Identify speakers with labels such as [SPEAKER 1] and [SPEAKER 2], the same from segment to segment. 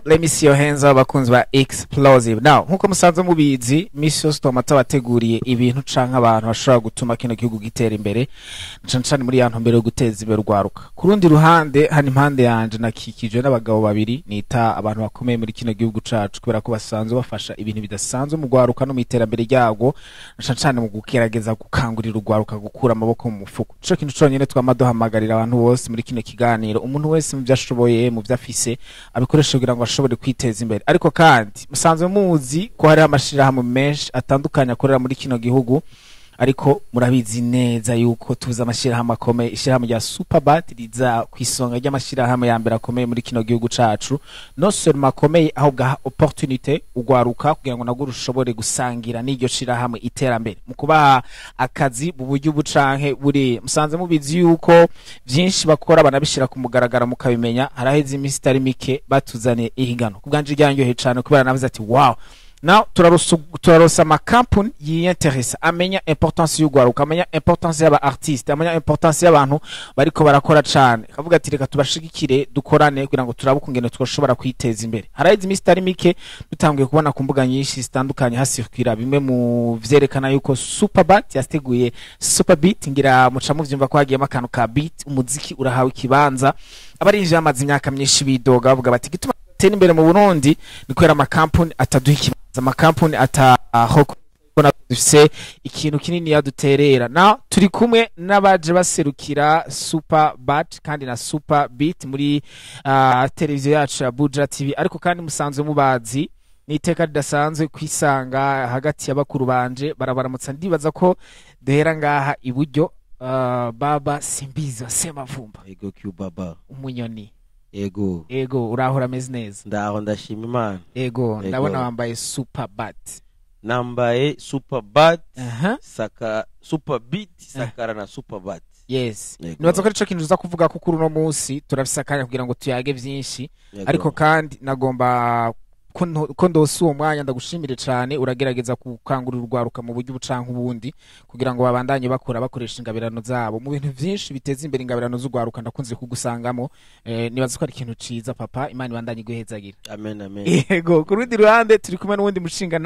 [SPEAKER 1] Let me see your hands up, abakunzi ba Explosive. Now, nkuko musanzwe mubizi, misi yose twama tubateguriye ibintu canke abantu bashobora gutuma kino gihugu gitera imbere, cane cane muri ya ntumbero yo guteza imbere urwaruka. Ku rundi ruhande, hano impande yanje nakikijwe n'abagabo babiri nita abantu bakomeye muri kino gihugu cacu, kubera ko basanzwe bafasha ibintu bidasanzwe mu rwaruka no mu iterambere ryarwo, cane cane mu kugerageza gukangurira urwaruka gukura amaboko mu mufuko. Ico kintu conyene twama duhamagarira abantu bose muri kino kiganiro, umuntu wese mu vyo ashoboye, mu vyo afise, abikoresha kugira ngo ashobore kwiteza imbere. Ariko kandi musanzwe muzi ko hariho amashirahamwe menshi atandukanye akorera muri kino gihugu, ariko murabizi neza yuko tuzi amashirahamwe akomeye. Ishirahamwe rya Superbat riza ku isonga ry'amashirahamwe ya mbere akomeye muri kino gihugu cacu, non seulement akomeye, ahubwo aha opportunité ugwaruka kugira ngo nagwo rushobore gusangira n'iryo shirahamwe iterambere mu kubaha akazi mu buryo ubu canke buriya. Musanze mubizi yuko vyinshi bakora banabishira ku mugaragaro mukabimenya. Haraheze iminsi itari mike batuzaniye ihigano, ku bwanje ryanyoheye cane kubera navuze ati wow. Now turarosa amakampuni yiyinteresa, amenya importance y'ugwaruka, amenya importance y'aba artiste, amenya importance y'abantu bariko barakora cane, akavuga ati reka tubashigikire, dukorane kugira ngo turabe ukungene twoshobora kwiteza imbere. Haraheze iminsi itari mike dutanguye kubona ku mbuga nyinshi zitandukanye hasirukira bimwe mu vyerekana yuko Superbat yateguye Superbeat. Ngira muca muvyumva ko hagiyemo akantu ka beat, umuziki urahawe ikibanza. Abarinzi bamaze imyaka myinshi bidoga bavuga bati gituma tera imbere mu Burundi ni kubera amakampuni ataduha ikibanza, amakampuni ataho dufise ikintu kinini yaduterera. Na turi kumwe n'abaje baserukira Superbat kandi na Superbeat muri televiziyo yacu ya Buja TV, ariko kandi musanzwe mubazi ni iteka ridasanzwe kwisanga hagati ya bakuru banje. Barabaramutsa, ndibaza ko duhera ngaha iburyo. Baba Simbizi wa Semavumba.
[SPEAKER 2] Ego Q Baba.
[SPEAKER 1] Umunyoni.
[SPEAKER 2] Ego.
[SPEAKER 1] Ego, urahora ameze neza?
[SPEAKER 2] Ndaho, ndashima Imana.
[SPEAKER 1] Ego.
[SPEAKER 2] Ego.
[SPEAKER 1] Ndabona wambaye Superbat.
[SPEAKER 2] Nambaye Superbat, saka Superbeat, sakara na Superbat.
[SPEAKER 1] Yes.
[SPEAKER 2] Ego.
[SPEAKER 1] Nibaza ko arico kintu uza kuvuga ko kuri uno munsi turafise akanya kugira ngo tuyage vyinshi.
[SPEAKER 2] Ego.
[SPEAKER 1] Ariko kandi nagomba ko ndose uwo mwanya ndagushimire cane, uragerageza gukangurira urwaruka mu buryo bucanka ubundi kugira ngo babandanye bakora bakoresha ingabirano zabo mu bintu vyinshi biteza imbere ingabirano z'urwaruka. Ndakunze kugusangamo, nibaza ko ari ikintu ciza papa, Imana ibandanye iguhezagira.
[SPEAKER 2] Amen, amen.
[SPEAKER 1] Yego, ku rundi ruhande turi kumwe n'uwundi mushinga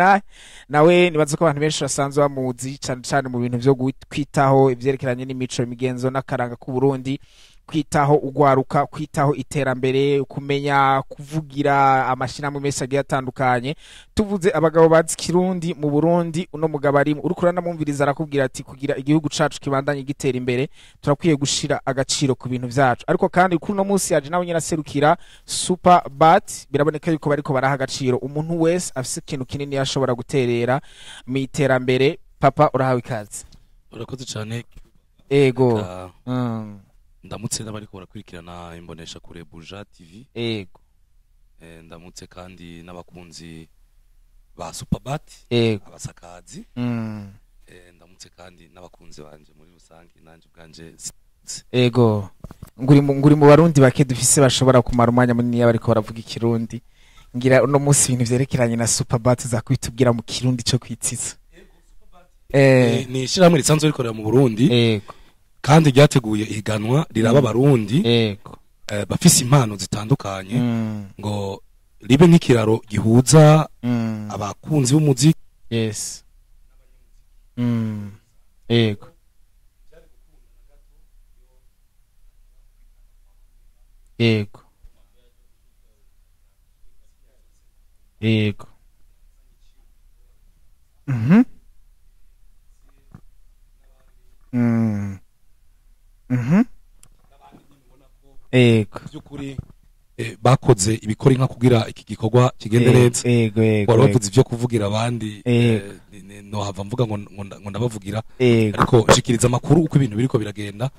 [SPEAKER 1] nawe nibaza ko abantu benshi basanzwe bamuzi cane cane mu bintu vyo kwitaho ivyerekeranye n'imico, imigenzo n'akaranga k'u Burundi, kwitaho ugwaruka, kwitaho iterambere, kumenya kuvugira amashirahamwe menshi agiye atandukanye. Tuvuze abagabo bazi Kirundi mu Burundi, uno mugabo arimo, uriko uranamwumviriza arakubwira ati kugira igihugu cacu kibandanye gitera imbere turakwiye gushira agaciro ku bintu vyacu. Ariko kandi kuri uno munsi yaje nawe nyene aserukira Superbat, biraboneka yuko bariko baraha agaciro umuntu wese afise ikintu kinini yashobora guterera mu iterambere. Papa, urahawe ikaze.
[SPEAKER 3] Urakoze cane.
[SPEAKER 1] Ego.
[SPEAKER 3] Reka ndamutse n'abariko barakurikirana imbonesha kure Buja TV.
[SPEAKER 1] Ego.
[SPEAKER 3] Ndamutse kandi n'abakunzi ba Superbat, abasakazi. Ndamutse kandi n'abakunzi banje muri rusange, nanje ubwanje.
[SPEAKER 1] Ego. Nguri mu Barundi bake dufise bashobora kumara umwanya munini bariko baravuga Ikirundi. Ngira uno munsi ibintu vyerekeranye na Superbat za kwitubwira mu Kirundi cyo kwitsitsa.
[SPEAKER 3] Ni ishirahamwe risanzwe rikorera mu Burundi kandi ryateguye ihiganwa riraba Abarundi bafise impano zitandukanye ngo ribe nk'ikiraro gihuza abakunzi b'umuziki.
[SPEAKER 1] Yes. Ego. Ego. Ego. Ego.
[SPEAKER 3] By'ukuri bakoze ibikora inka kugira iki gikorwa kigende neza.
[SPEAKER 1] Ego, ego.
[SPEAKER 3] Wari
[SPEAKER 1] Ego.
[SPEAKER 3] wavuze ibyo kuvugira abandi, nohava mvuga ngo ndabavugira, ariko shikiriza amakuru uko ibintu biriko biragenda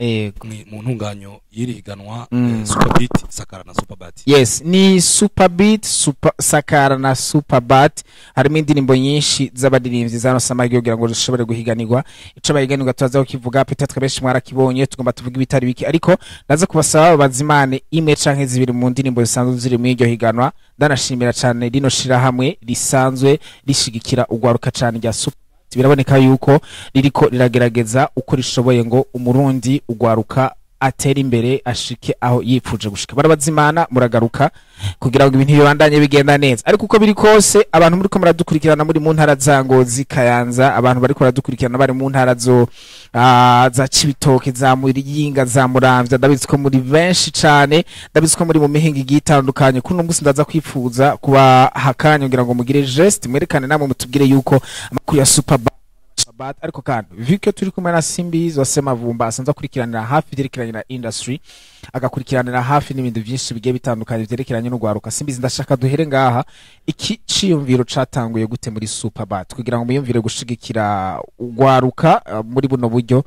[SPEAKER 3] mu ntunganyo y'iri higanwa, Superbeat Sakara na Superbat.
[SPEAKER 1] Yes, ni Superbeat, Super Sakara na Superbat. Harimo indirimbo nyinshi z'abaririmbyi zaronse amahirwe kugira ngo zishobore guhiganirwa. Ico bahiganirwa turaza kukivuga, peut-être benshi mwarakibonye, tugomba tuvuga ibitari bike, ariko ndaza kubasaba bazimane imwe canke zibiri mu ndirimbo zisanzwe ziri muri iryo higanwa. Ndanashimira cane rino shirahamwe risanzwe rishigikira ugwaruka cane rya Super. Biraboneka yuko ririko riragerageza uko rishoboye ngo Umurundi ugwaruka Atere imbere, ashike aho yipfuje gushika. Barabazimana, muragaruka kugira ngo ibintu bibandanye bigenda neza. Ariko uko biri kose, abantu muri ko muradukurikirana muri mu ntara za Ngozi, Kayanza, abantu bariko baradukurikirana bari mu ntara zo za Cibitoke, za Muyinga, za Muramvya, ndabizi ko muri benshi cane, ndabizi ko muri mu mihingo igiye itandukanye. Kuno munsi ndaza kwifuza kuba hakanya kugira ngo mugire geste, mwerekane namwe, mutubwire yuko amakuru ya Super Bat. Ariko kandi, vu que turi kumwe na Simbizi wa Semavumba, asanzwe akurikiranira hafi ivyerekeranye na industry, agakurikiranira hafi n'ibintu byinshi bigiye bitandukanye vyerekeranye n'urwaruka, Simbizi, ndashaka duhere ngaha. Iki ciyumviro catanguye gute muri Superbat kugira ngo muyumvire gushigikira urwaruka muri buno buryo?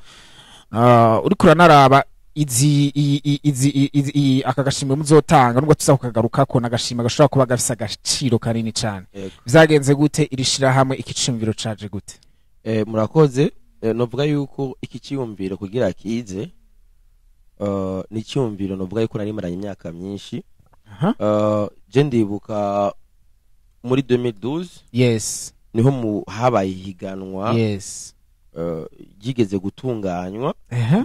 [SPEAKER 1] Uriko uranaraba izi i- izi aka gashimwe muzotanga, nubwo tuza kukagarukako, n'agashimwe gashobora kuba gafise agaciro kanini cane.
[SPEAKER 2] Yego.
[SPEAKER 1] Vyagenze gute iri shirahamwe? Iki ciyumviro caje gute?
[SPEAKER 2] Murakoze. Novuga yuko iki cyiyumviro kugira kize, ni icyumviro novuga yuko nari maranye imyaka myinshi. Je ndibuka muri 2012 niho mu habaye ihiganwa ryigeze gutunganywa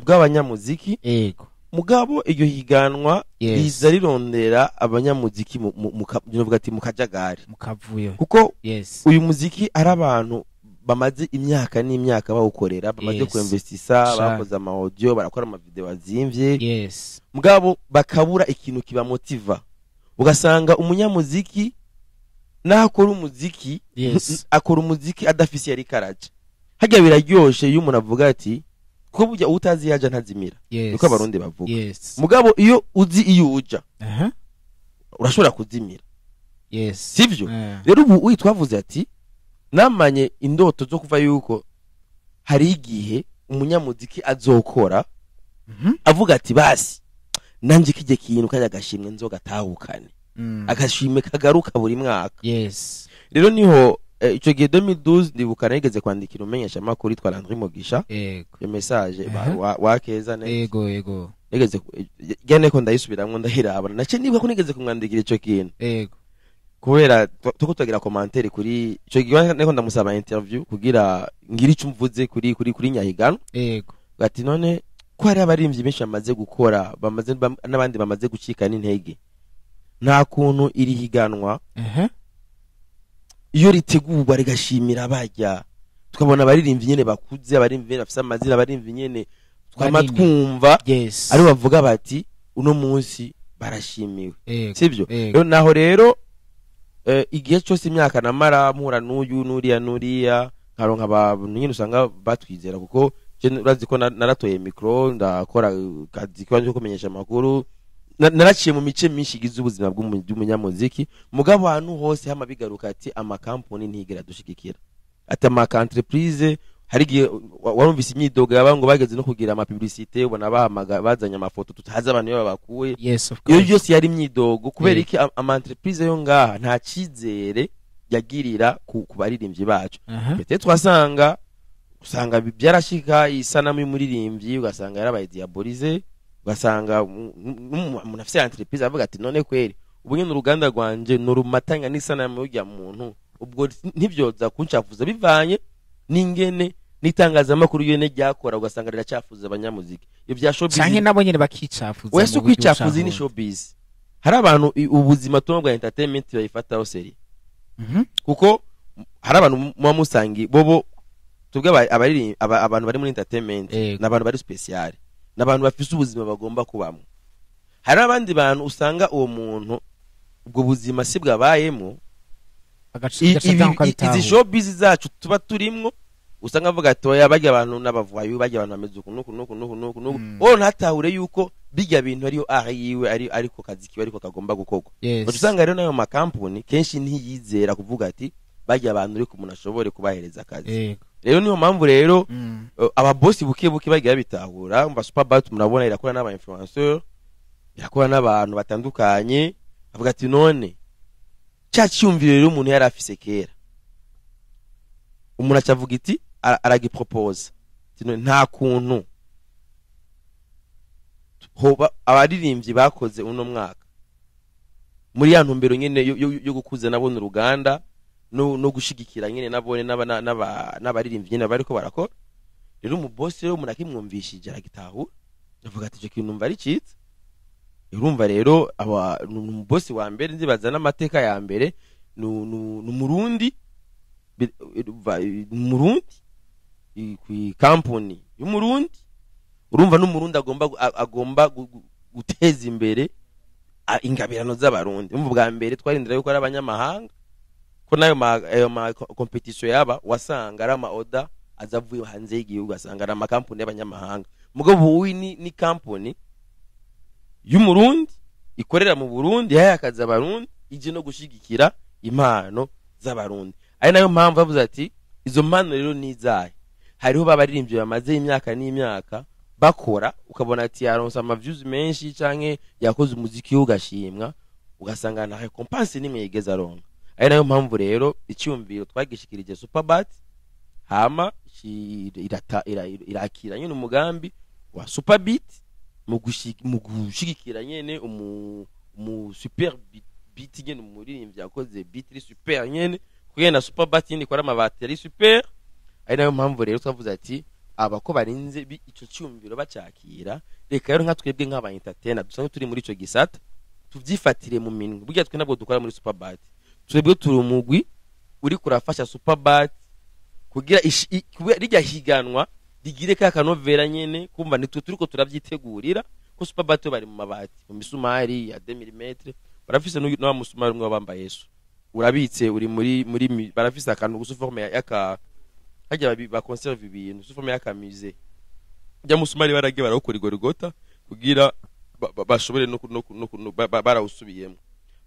[SPEAKER 2] bw'abanyamuziki. Mugabo iryo higanwa riza rirondera abanyamuziki novuga ati mu kajagari,
[SPEAKER 1] mukavuyo,
[SPEAKER 2] kuko uyu muziki ari abantu bamaze imyaka n'imyaka bawukorera, bamaze kuinvestisa, bakoze ama audio, barakora ama video azimvye, mugabo bakabura ikintu kibamotiva. Ugasanga umunyamuziki naho akora umuziki, akora umuziki adafise yari karaja harya. Biraryoshe iyo umuntu avuga ati, kuko burya utazi yaja ntazimira, niko Abarundi bavuga. Mugabo iyo uzi iyo uja, urashobora kuzimira, sivyo? Rero ubu uyi twavuze ati namanye indoto zo kuva yuko hari igihe umunyamuziki azokora avuga ati basi nanje kijye kintu kajya gashimwe nzogatahukane, agashimwe kagaruka buri mwaka. Rero niho ico gihe 2012, ndibuka nigeze kwandikira umenyesha makuru yitwa Landry Mugisha iyo message wa keza ne
[SPEAKER 1] yego yego
[SPEAKER 2] nigeze gene ko ndayisubiramwo, ndahirabona, nace nibuka ko nigeze kumwandikira ico kintu, kubera tuko tugira commentaire kuri ico gihe, niko ndamusaba interview kugira ngira ico mvuze kuri nyahigano. Ati none ko hari abarimvyi benshi bamaze gukora, bamaze n'abandi bamaze gucika n'intege, nta kuntu iri higanwa iyo ritegurwa rigashimira bajya, tukabona abaririmbyi nyene bakuze, abaririmbyi nyene bafise amazina, abaririmbyi nyene twama
[SPEAKER 1] Banini.
[SPEAKER 2] twumva, ari bavuga bati uno munsi barashimiwe, sibyo?
[SPEAKER 1] Yego.
[SPEAKER 2] Rero naho rero igihe cyose imyaka namara mpura n'uyu n'uriya n'uriya, nkaronka abantu nyine usanga batwizera, kuko je urazi ko naratoye micro, ndakora kazi kanje ko kumenyesha amakuru. Naraciye mu mice myinshi igize ubuzima bw'umunyamuziki. Mugabo ahantu hose hama bigaruka ati amakampuni ntigera dushigikira, ati ama entreprise. Hari igihe warumvise imyidogo yaba ngo bageze no kugira ama publicité, ubona bahamaga bazanye amafoto tutazi abantu iyo babakuye.
[SPEAKER 1] Yes, of
[SPEAKER 2] Iyo
[SPEAKER 1] course.
[SPEAKER 2] byose yari imyidogo. Kubera iki? Ama entreprise yo ngaha nta cizere yagirira ku baririmbyi bacu. Peut-être twasanga usanga byarashika isanamu y'umuririmbyi ugasanga yarabaye diabolisé, ugasanga umuntu afise entreprise avuga ati none kweri ubu nyene uruganda rwanje nurumatanya n'isanamu y'urya muntu, ubwo ntibyoza kuncafuza, bivanye n'ingene n'itangazamakuru yene ryakora, ugasanga riracafuza abanyamuziki. Ibyo bya showbiz
[SPEAKER 1] Canke nabo nyene bakicafuza
[SPEAKER 2] wese
[SPEAKER 1] mu buryo
[SPEAKER 2] ukwicafuza ni
[SPEAKER 1] bucankuye.
[SPEAKER 2] Showbiz, hari abantu ubuzima tuba bwa entertainment bayifataho seri, kuko hari abantu muba musangi bobo tubwe abantu bari muri entertainment, n'abantu bari special, n'abantu bafise ubuzima bagomba kubamwo. Hari abandi bantu usanga uwo muntu ubwo buzima si bwabayemo.
[SPEAKER 1] Gaca atanga uko abitahura.
[SPEAKER 2] Izi showbiz zacu tuba turimwo, usanga avuga ati oya, barya abantu n'abavayu, barya abantu bameze uku nuku nuku nuku nuku nuku. Wowe ntatahure yuko bijya bintu ariyo art yiwe, ari ariko kazi kiwe, ariko kagomba gukorwa. Uca usanga rero n'ayo makampuni kenshi ntiyizera kuvuga ati barya abantu ariko umuntu ashobore kubahereza akazi. Rero niyo mpamvu rero ababosi buke buke bagiye babitahura. Umva, Superbat murabona irakora n'aba influenceur, irakora n'abantu batandukanye. Avuga ati none cya cyumviro rero umuntu yari afise kera, umuntu acavuga iti aragipropose. Ati none nta kuntu hoba abaririmbyi bakoze uno mwaka muri ya ntumbero nyene yo gukuza nabone uruganda no gushigikira nyene nabone n'abaririmbyi nyene bariko barakora. Rero umubosi rero umuntu akimwumvishije aragitahura. Avuga ati ico kintu numva ari ciza. Urumva rero aba ni umubosi wa mbere nzibaza n'amateka ya mbere, ni Umurundi, Umurundi ku company y'Umurundi. Urumva n'Umurundi agomba guteza imbere ingabirano z'Abarundi. Umva bwa mbere twarindira yuko ari abanyamahanga, ko nayo ma competition yaba wasanga ari ama order azavuye hanze y'igihugu, asanga ari ama company y'abanyamahanga. Mugabo ubu ni company y'Umurundi ikorera mu Burundi, yahaye akazi Abarundi, ije no gushigikira impano z'Abarundi. Ari nayo mpamvu bavuze ati izo mpano rero ni izahe. Hariho babaririmbyi bamaze imyaka n'imyaka bakora, ukabona ati yaronse ama views menshi canke yakoze umuziki ugashimwa, ugasanga nta recompense nimwe yigeze aronka. Ari nayo mpamvu rero icyumviro twagishikirije Superbat, hama irakira nyene umugambi wa Superbeat mu gushigikira nyene umu super beat nyene, umuririmbyi yakoze beat iri super nyene, kugira na Superbat nyene ikora amabati ari super. Ari nayo mpamvu rero twavuze ati aba ko barinze ico cyumviro bacakira, reka rero nka twebwe nk'aba entertainer dusanzwe turi muri ico gisata tuvyifatire mu minwe. Burya twe nabwo dukora muri Superbat, twebwe turi umugwi uri kurafasha Superbat kugira rijya higanwa rigire ka kanovera nyene, kumva nitwe turiko turavyitegurira ko Superbat bari mu mabati mu misumari ya 2 mm, barafise n'wa musumari umwe wabambaye Yesu urabitse uri muri barafise akantu gusa forme yaka hajya ba conserve ibintu sous forme yaka musée. Jya musumari baragiye barawukora igorigota kugira bashobore no barawusubiyemo.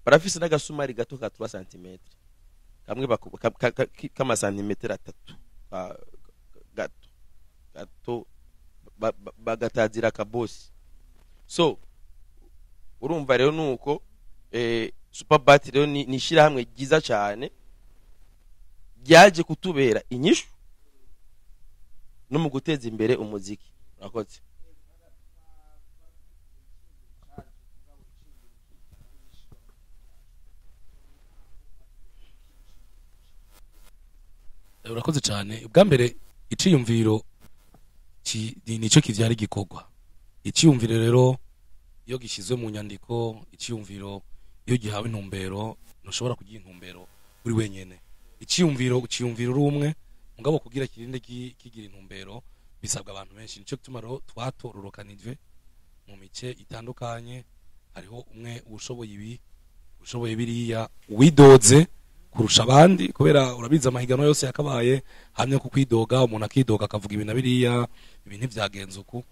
[SPEAKER 2] Barafise n'agasumari gato ka 3 cm kamwe kama santimetero 3 gato gato bagatazira kabosi. So urumva rero nuko Superbat rero ni shirahamwe ryiza cyane ryaje kutubera inyishu no mu guteza imbere umuziki. Urakoze.
[SPEAKER 3] Urakoze cyane. Ubwa mbere iciyumviro nico kivyara igikorwa. Iciyumviro rero iyo gishizwe mu nyandiko, iciyumviro iyo gihawe intumbero, ntushobora kugira intumbero uri wenyene. Iciyumviro uciyumvira uri umwe, mugabo kugira kirinde kigira intumbero bisabwa abantu benshi. Nico gituma rero twatororokanijwe mu mice itandukanye, hariho umwe ushoboye ibi, ushoboye biriya, widoze kurusha abandi, kubera urabiza amahiganwa yose yakabaye hamwe ku kwidoga, umuntu akidoga akavuga ibintu biriya, ibintu vyagenze uku.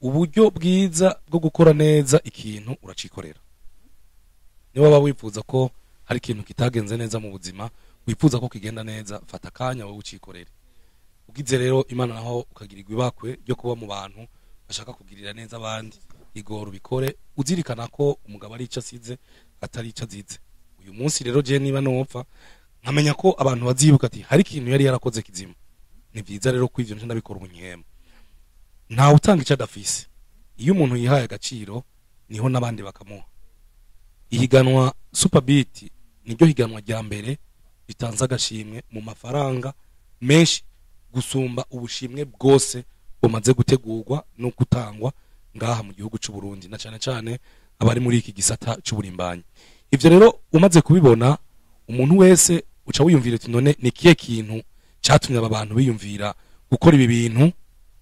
[SPEAKER 3] Uburyo bwiza bwo gukora neza ikintu uracikorera. Niba waba wifuza ko hari ikintu kitagenze neza mu buzima, wifuza ko kigenda neza, fata akanya wowe ucikorere. Ugize rero Imana naho ukagirirwa ibakwe ryo kuba mu bantu bashaka kugirira neza abandi, igora ubikore uzirikana ko umugabo ari ico asize atari ico azize. Uyu munsi rero je niba nopfa nkamenya ko abantu bazibuka ati hari ikintu yari yarakoze kizima, ni vyiza rero ko ivyo ndabikora ubunyema. Nta utanga ico adafise. Iyo umuntu yihaye agaciro niho nabandi bakamuha. Ihiganwa Superbeat niryo higanwa rya mbere ritanze agashimwe mu mafaranga menshi gusumba ubushimwe bwose bumaze gutegurwa no gutangwa ngaha mu gihugu c'u Burundi, na cyane cyane abari muri iki gisata c'uburimbanyi. Ivyo rero umaze kubibona, umuntu wese uca wiyumvira ati none ni kiye kintu catumye aba bantu biyumvira gukora ibi bintu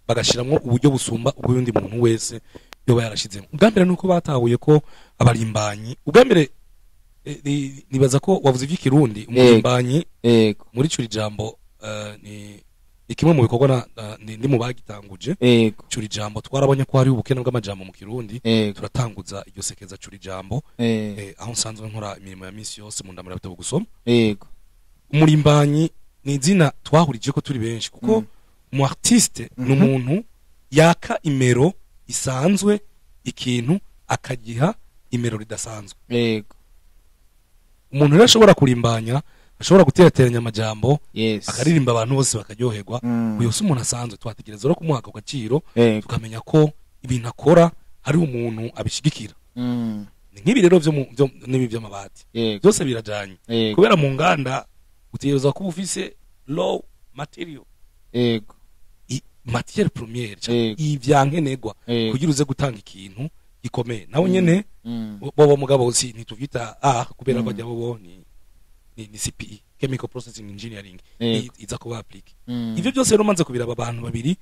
[SPEAKER 3] bagashiramwo uburyo busumba ubw'undi muntu wese yoba yarashizemo. Ubwa mbere nuko batahuye ko abarimbanyi, ubwa mbere nibaza ko wavuze ivy'ikirundi, umurimbanyi muri curi jambo ni kimwe mu bikorwa ndi mu bagitanguje. Curi jambo twarabonye ko hari ubukene bw'amajambo mu Kirundi, turatanguza iryo sekeza curi jambo, aho nsanzwe nkora imirimo ya misi yose mu ndamura bitabo gusoma. Umurimbanyi ni izina twahurije ko turi benshi, kuko umu artiste ni umuntu yaka imero isanzwe ikintu akagiha imero ridasanzwe. Umuntu rero ashobora kurimbanya, ashobora guterateranya amajambo, akaririmba abantu bose bakaryoherwa. Uyo si umuntu asanzwe, twategereza no kumuha agaciro, tukamenya ko ibintu akora hari umuntu abishigikira. Ni nk'ibi rero byo n'ibi by'amabati byose birajanye, kubera mu nganda utegerezwa kuba ufise low material. Matière première ivyankenerwa kugira uze gutanga ikintu gikomeye naho nyene bobo mugabo si ntituvyita kubera bajya bobo ni CPE, Chemical Processing Engineering, iza kuba applique. Ivyo byose rero manze kubiraba, abantu babiri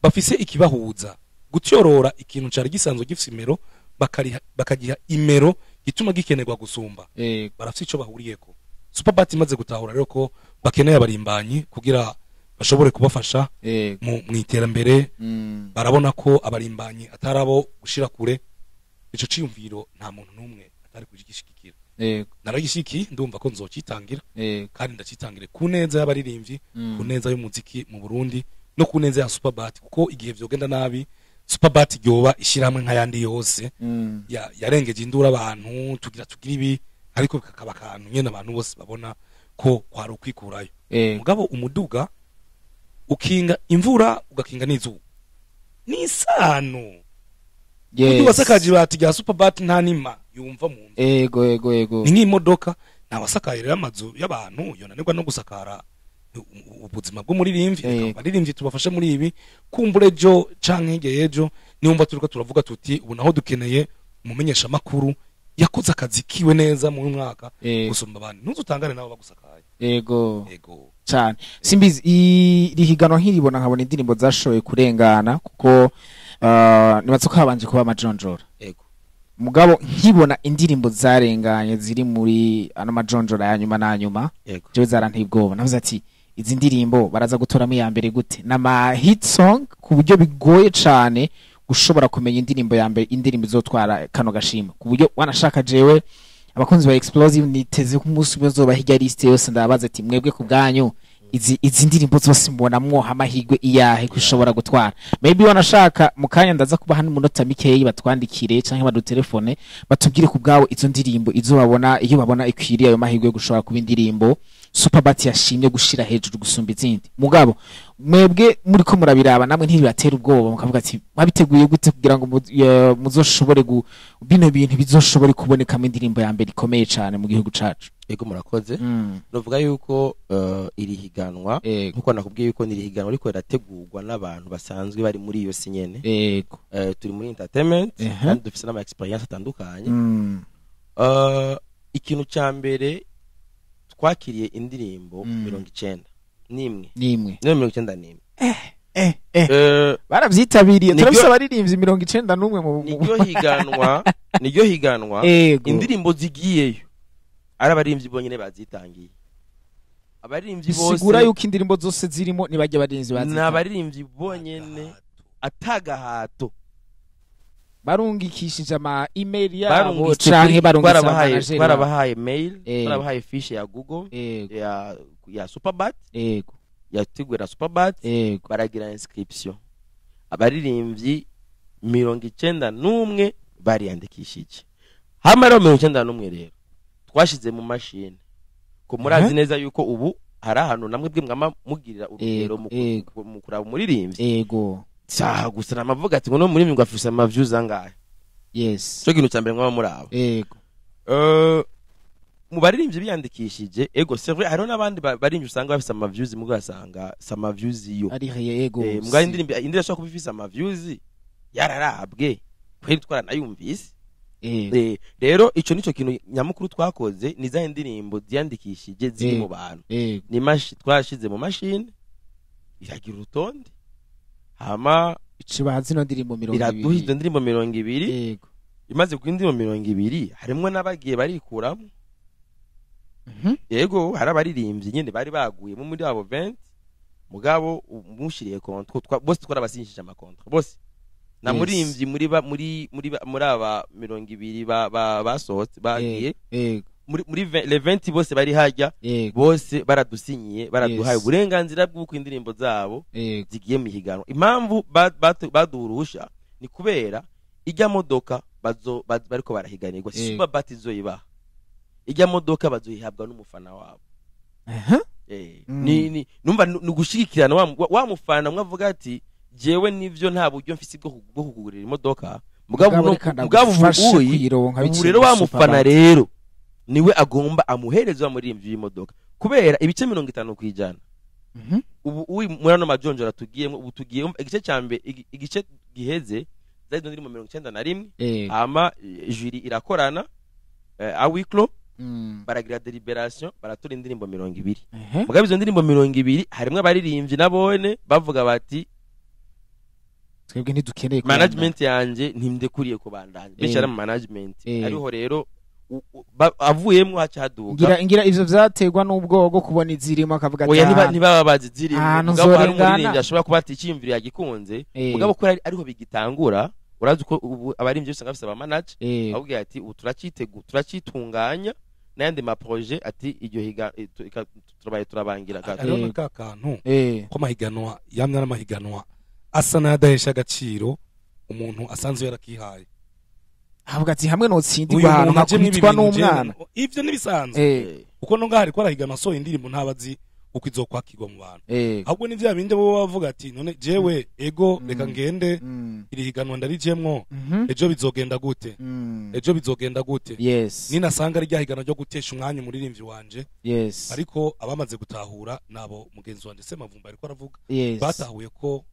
[SPEAKER 3] bafise ikibahuza, gutyorora ikintu cari gisanzwe gifise imero bakagiha imero gituma gikenerwa gusumba, barafise ico bahuriyeko. Superbat imaze gutahura rero ko bakeneye abarimbanyi kugira bashobore kubafasha mu iterambere, barabona ko abarimbanyi atarabo gushira kure. Ico ciyumviro nta muntu numwe atari kugishigikira. Naragishiki, ndumva ko nzocitangira, kandi ndacitangire ku neza y'abaririmbyi, ku neza y'umuziki mu Burundi no ku neza ya Superbat, kuko igihe vyogenda nabi Superbat ryoba ishiramwe nk'ayandi yose yarengeje indura abantu tugira ibi, ariko kakaba kantu nyene abantu bose babona ko kwari ukwikurayo. Mugabo umuduga ukinga imvura ugakinga n'izuba nisano. Yes. Wasakaje bati rya Superbat nta nima yumva mu nzu.
[SPEAKER 1] Ego.
[SPEAKER 3] Ni nk'imodoka nabasakaye rero amazu y'abantu yonanirwa no gusakara ubuzima bw'umuririmbyi. Abaririmbyi tubafashe muri ibi, kumbure ejo canke hirya ejo niwumva turiko turavuga tuti ubu naho dukeneye umumenyesha makuru yakoze akazi kiwe neza mu mwaka gusumba abandi, ntuzutangane nabo bagusakaye.
[SPEAKER 1] Ego cyane. Simbizi irihiganwa nkiribona nkabona indirimbo zashoboye kurengana, kuko nibatse ko habanje kuba amajonjora.
[SPEAKER 2] Ego.
[SPEAKER 1] Mugabo nkibona indirimbo zarenganye ziri muri ano majonjora ya nyuma na nyuma, jewe zaranteye ubwoba. Navuze ati izi ndirimbo baraza gutoramo iya mbere gute? Nama hit song ku buryo bigoye cane gushobora kumenya indirimbo ya mbere, indirimbo izotwara kano gashimwe, ku buryo wanashaka jewe abakunzi ba Explosive niteze ku munsi uzoba hirya list yose ndabaza ati mwebwe ku bwanyu izi ndirimbo zose mbona mwoha amahirwe iyahe kushobora gutwara. Maybe wanashaka mu kanya ndaza kuba hano umunota mikeyi batwandikire canke badutelefone batubwire ku bwawe izo ndirimbo izo babona, iyo babona ikwiriye ayo mahirwe yo gushobora kuba indirimbo Superbat yashimye gushira hejuru gusumba izindi. Mugabo mwebwe muri ko murabiraba namwe ntibibatera ubwoba mukavuga ati mwabiteguye gute kugira ngo muzoshobore bino bintu bizoshobore kubonekamo indirimbo ya mbere ikomeye cane mu gihugu cacu?
[SPEAKER 2] Ego, murakoze. Novuga yuko iri higanwa, nkuko nakubwiye yuko ni higanwa ariko rirategurwa n'abantu basanzwe bari muri iyo si nyene.
[SPEAKER 1] Ego.
[SPEAKER 2] Turi muri entertainment kandi dufise n'ama experience atandukanye. Ikintu ca mbere twakiriye indirimbo 91
[SPEAKER 1] nimwe.
[SPEAKER 2] Niyo 91.
[SPEAKER 1] Baravyitabiriye, turafise abaririmbyi 91 mu
[SPEAKER 2] niryo higanwa, indirimbo zigiyeyo ari abaririmbyi bonyene bazitangiye. Abaririmbyi bose
[SPEAKER 1] sigura yuko indirimbo zose zirimo nibajya abaririmbyi bazitangiye.
[SPEAKER 2] N'abaririmbyi bonyene atagahato
[SPEAKER 1] barungikishije ama email yabo canke barungikishije,
[SPEAKER 2] barabahaye mail, barabahaye fiche ya Google ya Superbat,
[SPEAKER 1] yego,
[SPEAKER 2] yateguwe na Superbat, baragira inscription. Abaririmbyi 91 bariyandikishije. Hamwe rero 91 rero twashize mu mashini, ko murazi neza yuko ubu hari ahantu namwe bwe mwama mugirira urugero mu kuraba umuririmbyi.
[SPEAKER 1] Yego.
[SPEAKER 2] Cya gusa namavuga ati ngo no muri ngo afise ama views angahe.
[SPEAKER 1] Yes.
[SPEAKER 2] Cyo kintu cyambere mwama muraba.
[SPEAKER 1] Yego.
[SPEAKER 2] Mu baririmbyi biyandikishije, ego c'est vrai hariho n'abandi baririmbyi usanga bafise ama views, mugo asanga sama views iyo
[SPEAKER 1] ari yego.
[SPEAKER 2] Mugabo indirimbo ashobora kuba ifise ama views yararabwe kweri twaranayumvise. Rero ico nico kintu nyamukuru twakoze, ni za indirimbo ziyandikishije ziri mu bantu. Ni twashize mu mashini iragira urutonde, hama
[SPEAKER 1] icibaha zino ndirimbo 20,
[SPEAKER 2] iraduha izo ndirimbo 20.
[SPEAKER 1] Yego.
[SPEAKER 2] Imaze ku indirimbo 20 harimwo n'abagiye barikuramo. Yego, hari abaririmbyi nyene bari baguye mu muri abo 20, mugabo umushiriye contrat bose twarabasinyishije ama contrat bose. Na murimbyi muri muri aba 20 basohotse bagiye muri les 20 bose bari hajya, bose baradusinyiye, baraduhaye uburenganzira bw'uko indirimbo zabo zigiye mu higanwa. Impamvu baduhurusha ni kubera ijya modoka bazo bariko barahiganirwa, Superbat izoyibaha. Ijya modoka bazoyihabwa n'umufana wabo. Ni numva nugushigikirana wa mufana mwavuga ati jewe nivyo nta buryo mfise bwo kugurira imodoka, mugabo ubu rero wa mufana rero niwe agomba amuhereza wa muririmbyi w'imodoka, kubera ibice 50% Ubu uyu muri ano majonjora tugiyemo, ubu tugiye igice cya mbere, igice giheze zari izo ndirimbo 91. Hama jury irakorana à huis clos, baragira délibération, baratora indirimbo 20. Mugabo izo ndirimbo 20 harimwo abaririmbyi nabone bavuga bati:
[SPEAKER 1] "Twebwe ntidukeneye kubandanya."
[SPEAKER 2] "Management yanje ntimdekuriye kubandanya." Benshi ari mu management. Ariho rero avuyemwo haca haduka.
[SPEAKER 1] Ngira ivyo vyaterwa n'ubwoba bwo kubona izirimo, akavuga ati:
[SPEAKER 2] Oya,
[SPEAKER 1] "Ahantu
[SPEAKER 2] ntibaba bazi zirimo.
[SPEAKER 1] ahantu
[SPEAKER 2] Mugabo hari
[SPEAKER 1] nzorengana."
[SPEAKER 2] umuririmbyi ashobora kuba ati icyiyumviro yagikunze, mugabo ko ariho bigitangura, urazi ko ubu abaririmbyi usanga bafise aba manager, ababwira ati: "Ubu turacyitegu, turacyitunganya n'ayandi ma projet," ati iryo higa turabaye turabangira gato.
[SPEAKER 3] Hariho na ka kantu ko amahiganwa yamye ari amahiganwa asa n'ayadahesha agaciro umuntu asanzwe yarakihaye.
[SPEAKER 1] Avuga ati: "Hamwe notsindirwa
[SPEAKER 3] Uyu
[SPEAKER 1] ahantu
[SPEAKER 3] muntu aje mw'ibi
[SPEAKER 1] nkakubitwa
[SPEAKER 3] bintu
[SPEAKER 1] n'umwana."
[SPEAKER 3] Ivyo ntibisanzwe, kuko no ngaho ariko arahiganwa asohoye indirimbo, ntabazi uko izokwakirwa mu bantu. Ahubwo ni vya bindi bo bavuga ati: "None jewe ego, reka ngende, iri higanwa ndarijemwo, ejo bizogenda gute? Ejo bizogenda gute?" Ninasanga ari rya higanwa ryo gutesha umwanya umuririmbyi wanje. Ariko abamaze gutahura nabo mugenzi wanje Semavumba ariko aravuga, batahuye ko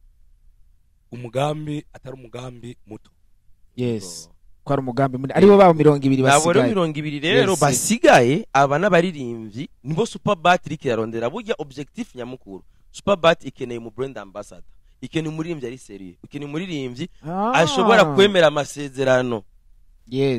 [SPEAKER 3] umugambi atari umugambi muto.
[SPEAKER 1] Yes, ko ari umugambi munini, aribo babo 20
[SPEAKER 2] Nabo rero
[SPEAKER 1] basigaye.
[SPEAKER 2] 20 rero basigaye, aba n'abaririmbyi nibo Superbat iriko irarondera. Burya objectif nyamukuru, Superbat ikeneye mu brand ambassador, ikeneye umuririmbyi ari sérieux, ikeneye umuririmbyi ashobora kwemera amasezerano,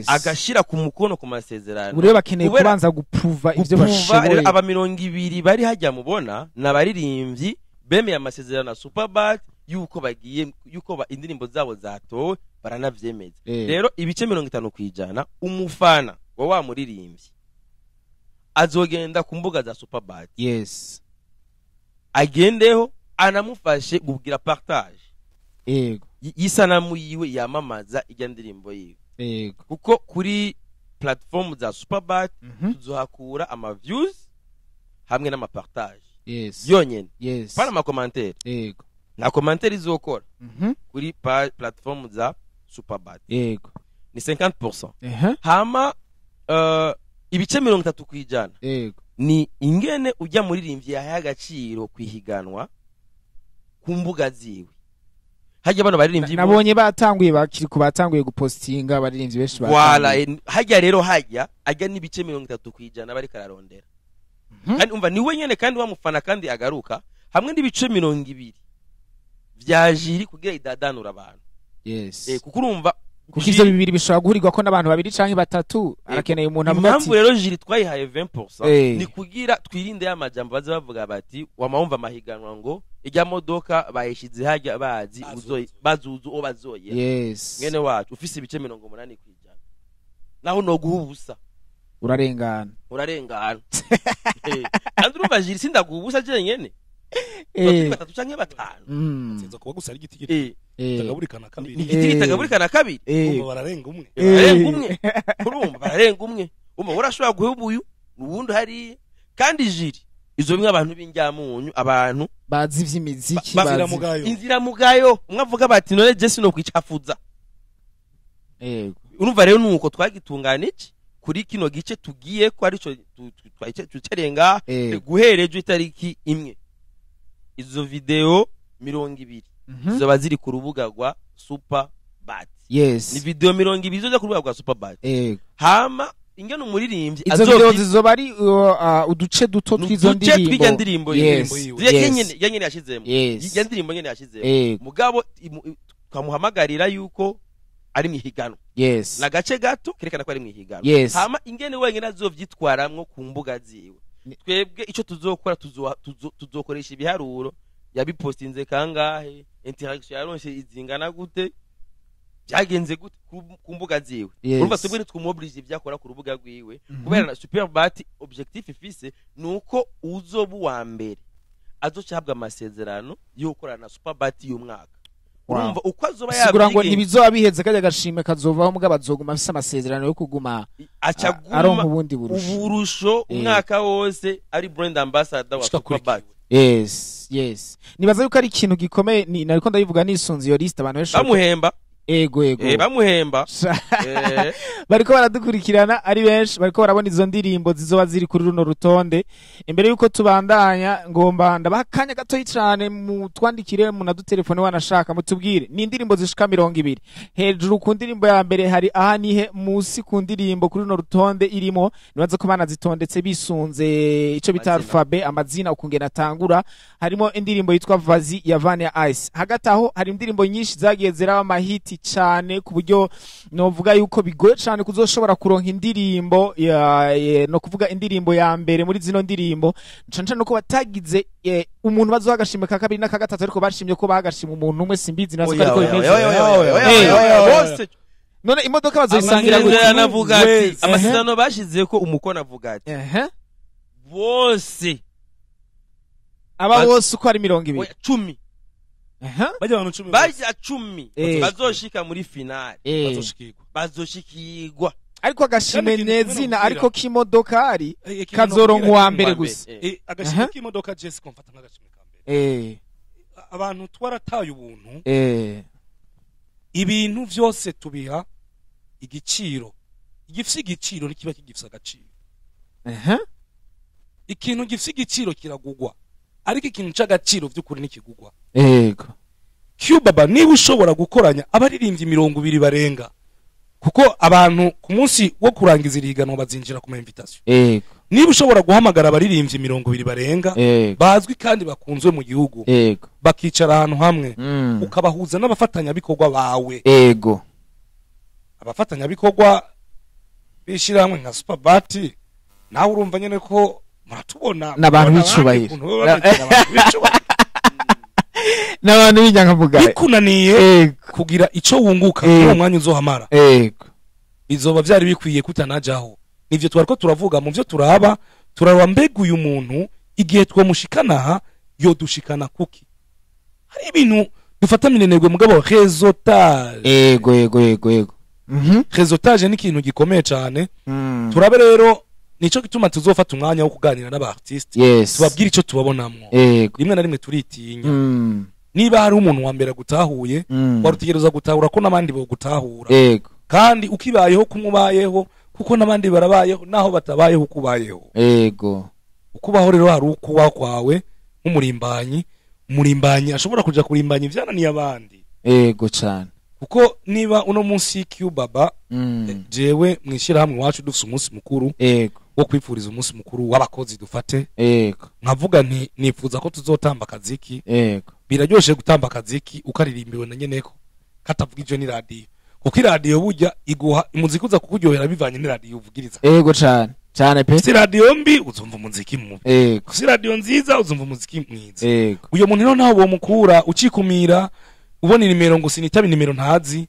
[SPEAKER 2] agashira ku mukono ku masezerano.
[SPEAKER 1] Ubu rero bakeneye
[SPEAKER 2] Kubera
[SPEAKER 1] kubanza guprouva ivyo
[SPEAKER 2] guprouva
[SPEAKER 1] bashoboye.
[SPEAKER 2] Rero aba 20 bari hajya mubona ni abaririmbyi bemeye amasezerano na Superbat yuko bagiye, yuko indirimbo zabo zatowe, baranavyemeza. Rero ibice 50%, umufana wa muririmbyi azogenda ku mbuga za Superbat, agendeho anamufashe kugira partage y'isanamu yiwe yamamaza ijya ndirimbo yiwe, kuko kuri platform za Superbat tuzohakura ama views hamwe n'ama partage yonyene, pana ama commentaire. Nta commentaire izokora kuri platform za Superbat. Ni 50%. Hama ibice 30% ni ingene ujya muririmbyi yahaye agaciro kwihiganwa ku mbuga ziwe. Hajya bano baririmbyi
[SPEAKER 1] Nabonye batanguye, bakiri ku batanguye gupostinga, abaririmbyi benshi
[SPEAKER 2] Wala
[SPEAKER 1] batanguye.
[SPEAKER 2] Hajya rero hajya ajya n'ibice 30% bariko ararondera. Kandi umva, niwe nyene kandi wamufana kandi agaruka hamwe n'ibice 20 vya jury kugira idadanura abantu. Kuko urumva
[SPEAKER 1] Kuko ivyo bibiri bishobora guhurirwa ko n'abantu babiri canke batatu, arakeneye umuntu avuga
[SPEAKER 2] Impamvu
[SPEAKER 1] ati
[SPEAKER 2] rero jury twayihaye 20% ni kugira twirinde ya majambo baza bavuga bati wama wumva amahiganwa ngo ijya modoka bayishize hajya bazi
[SPEAKER 3] Bazuzu.
[SPEAKER 2] Bazuzu uwo bazoye. Mwene wacu ufise ibice 80% naho noguha ubusa.
[SPEAKER 1] Urarengana.
[SPEAKER 2] Urarengana. Kandi urumva jury sindaguha ubusa jenyene. Tuba turi batatu canke batanu.
[SPEAKER 3] Sinza kuba gusa ari igiti kitagaburikana kabiri.
[SPEAKER 2] Ni igiti kitagaburikana kabiri.
[SPEAKER 3] Urumva bararenga umwe.
[SPEAKER 2] Bararenga umwe, urumva bararenga umwe, umva urashobora guha ubuyu uwundi hariya. Kandi jury izo bimwe abantu b'injyamunyu, abantu
[SPEAKER 1] bazi ivy'imiziki,
[SPEAKER 3] Inziramugayo.
[SPEAKER 2] Inziramugayo. Umwe avuga bati: "None je sinokwicafuza." Urumva rero nuko twagitunganije kuri kino gice tugiye ko arico tucerenga guhera ejo itariki 1, izo video 20 zizoba ziri ku rubuga rwa Superbat. Ni video 20 zoza ku rubuga rwa Superbat. Hama ingene umuririmbyi
[SPEAKER 1] Izo video zizoba ari uduce duto tw'izo
[SPEAKER 2] uduce tw'irya
[SPEAKER 1] ndirimbo.
[SPEAKER 2] ndirimbo.
[SPEAKER 3] Yiwe.
[SPEAKER 2] Ya nyene yashizemo. Ya ndirimbo nyene yashizemo. Mugabo twamuhamagarira yuko ari mwihiganwa, nagace gato kerekana ko ari mwihiganwa. Hama ingene wenyine azovyitwaramwo ku mbuga ziwe, twebwe ico tuzokora, tuzokoresha ibiharuro: yabipostinze kangahe, interaction yaronse izingana gute, byagenze gute ku mbuga ziwe. Urumva twebwe ntitwumoblige ivyakora ku rubuga rwiwe, kubera na Superbat objectif ifise nuko uzoba uwa mbere azocahabwa amasezerano yo gukorana na Superbat y'umwaka. Urumva uko azoba
[SPEAKER 1] Sigura ngo
[SPEAKER 2] yavyigenje,
[SPEAKER 1] ntibizoba biheze, kajya gashimwe kazovaho, mugabo azoguma afise amasezerano yo kuguma
[SPEAKER 2] aca
[SPEAKER 1] aronka
[SPEAKER 2] aguma
[SPEAKER 1] ubundi burusho.
[SPEAKER 2] Uburusho umwaka wose ari brand ambassador wa
[SPEAKER 3] Gushika kuri
[SPEAKER 2] Superbat.
[SPEAKER 1] Yes, nibaza yuko ari ikintu gikomeye, ni nariko ndabivuga nisunze iyo list abantu benshi
[SPEAKER 2] Bamuhemba.
[SPEAKER 1] Ego ego.
[SPEAKER 2] Bamuhemba.
[SPEAKER 1] Bariko baradukurikirana ari benshi, bariko barabona izo ndirimbo zizoba ziri kuri runo rutonde. Imbere yuko tubandanya, ngomba ndabaha akanya gatoyi cane, mutwandikire, munadutelefone wanashaka, mutubwire ni indirimbo zishika 20. Hejuru ku ndirimbo ya mbere hari aha nihe, musi ku ndirimbo kuri runo rutonde irimo, nibaza ko banazitondetse bisunze ico bita alphabet, amazina ukungena atangura. Harimo indirimbo yitwa Vazi ya Vania Ice. Hagati aho hari indirimbo nyinshi zagiye ziraba amahiti cane, ku buryo novuga yuko bigoye cane kuzoshobora kuronka indirimbo ya no kuvuga indirimbo ya mbere muri zino ndirimbo, cane cane uko batagize umuntu bazoha agashimwe ka kabiri n'aka gatatu, ariko bashimye ko bagashimwe umuntu umwe, simbizi nazo ariko bimeze.
[SPEAKER 2] Bose.
[SPEAKER 1] None imodoka bazoyisangira gute?
[SPEAKER 2] Amasezerano avuga ati, amasezerano bashize ko umukono avuga ati bose
[SPEAKER 1] aba bose uko ari 20.
[SPEAKER 2] Oya, 10.
[SPEAKER 3] Bajya abantu 10.
[SPEAKER 2] Bajya 10 bazoshika muri finale.
[SPEAKER 3] Bazoshikirwa.
[SPEAKER 1] Ariko agashimwe nezina, ariko k'imodokari kazoronka uwa mbere gusa.
[SPEAKER 3] Agashimwe k'imodoka Jessica mfata nk'agashimwe ka mbere. Abantu twarataye ubuntu. Ibintu vyose tubiha igiciro. Igifise igiciro nikiba kigifise agaciro. Ikintu gifise igiciro kiragugwa, ariko ikintu c'agaciro vy'ukuri nikigugwa.
[SPEAKER 1] Yego.
[SPEAKER 3] Cubaba niba ushobora gukoranya abaririmbyi 20 barenga, kuko abantu ku munsi wo kurangiza iriganwa bazinjira ku ma invitation.
[SPEAKER 1] Yego.
[SPEAKER 3] Niba ushobora guhamagara abaririmbyi 20 barenga bazwi kandi bakunzwe mu gihugu,
[SPEAKER 1] Yego,
[SPEAKER 3] bakicara ahantu hamwe, ukabahuza n'abafatanyabikorwa bawe.
[SPEAKER 1] Yego.
[SPEAKER 3] Abafatanyabikorwa bishira hamwe nka Superbat, nawe urumva nyene ko muratubona
[SPEAKER 1] n'abantu bicubahiro, n'abantu b'inyankamugayo.
[SPEAKER 3] Bikunaniye kugira ico wunguka muri mwanya uzohamara.
[SPEAKER 1] Yego.
[SPEAKER 3] Bizoba vyari bikwiye kutanajaho. Nivyo twariko turavuga mu vyo turaba, turaraba mbega uyu muntu igihe twomushikana aha yodushikana kuki. Hari ibintu dufata minenegwe mugabo réseautage.
[SPEAKER 1] Yego yego yego yego.
[SPEAKER 3] Réseautage ni ikintu gikomeye cane. Turabe rero nico gituma tuzofata umwanya wo kuganira n'aba artiste, tubabwira ico tubabonamwo. Rimwe na rimwe turitinya. Niba hari umuntu wa mbere gutahuye, warutegereza gutahura ko n'abandi bo gutahura.
[SPEAKER 1] Yego.
[SPEAKER 3] Kandi ukibayeho kumubayeho, kuko n'abandi barabayeho naho batabayeho kubayeho.
[SPEAKER 1] Yego.
[SPEAKER 3] Ukubaho rero hari ukubaho kwawe nk'umurimbanyi, umurimbanyi ashobora kuja kurimbanya ivyananiye abandi.
[SPEAKER 1] Yego cyane.
[SPEAKER 3] Kuko niba uno munsi Cubaba, jewe mwishira hamwe wacu dufise umunsi mukuru.
[SPEAKER 1] Yego.
[SPEAKER 3] Wo kwipfuriza umunsi mukuru w'abakozi dufate.
[SPEAKER 1] Yego.
[SPEAKER 3] Nkavuga nti nifuza ko tuzotamba akaziki.
[SPEAKER 1] Yego.
[SPEAKER 3] Biraryoshe gutamba akaziki ukaririmbiwe na nyeneko katavuga ivyo ni radio. Kuko iradiyo burya iguha umuziki uza kukuryohera bivanye n'iradiyo uvugiriza.
[SPEAKER 1] Yego cyane. Cyane pe.
[SPEAKER 3] Si radio mbi uzumva umuziki mubi.
[SPEAKER 1] Yego.
[SPEAKER 3] Si radio nziza uzumva umuziki mwiza.
[SPEAKER 1] Yego.
[SPEAKER 3] Uyo muntu rero nawe womukura ucikumira ubona nimero ngo sinitabe nimero ntazi,